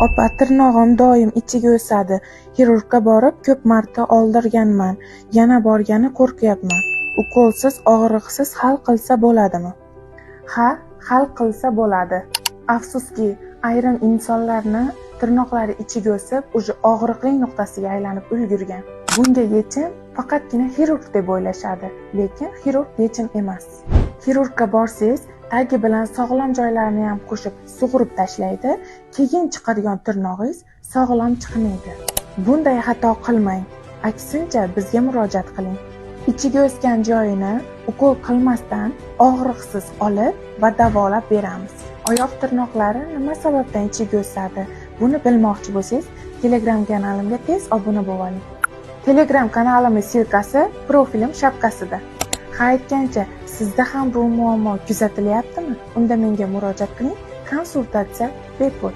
Opa, tirnog'im doim ichiga o'sadi. Xirurgga borib, ko'p marta oldirganman. Yana borgani qo'rqyapman. Ukolsiz, og'riqsiz hal qilsa bo'ladimi? Ha, hal qilsa bo'ladi. Afsuski, ayrim insonlarni tirnoqlari ichiga o'sib, уже og'riqli nuqtasiga aylanib ulgurgan. Bunga yechim faqatgina xirurg deb o'ylashadi, lekin xirurg yechim emas. Xirurgga borsangiz, tagi bilan sog'lom joylarini ham qo'shib sug'urib tashlaydi, keyin chiqadigan tirnog'ingiz sog'lom chiqmaydi. Bunday xato qilmang. Aksincha, bizga murojaat qiling. Ichiga o'sgan joyini ukol qilmasdan, og'riqsiz olib va davolab beramiz. Oyoq tirnoqlari nima sababdan ichiga o'sadi? Buni bilmoqchi bo'lsangiz, Telegram kanalimga tez obuna bo'lib oling. Telegram kanalimning ссылка si profilim shapkasida. Ha, aytgancha, sizda ham bu muammo kuzatilyaptimi? Unda menga murojaat qiling, konsultatsiya bepul.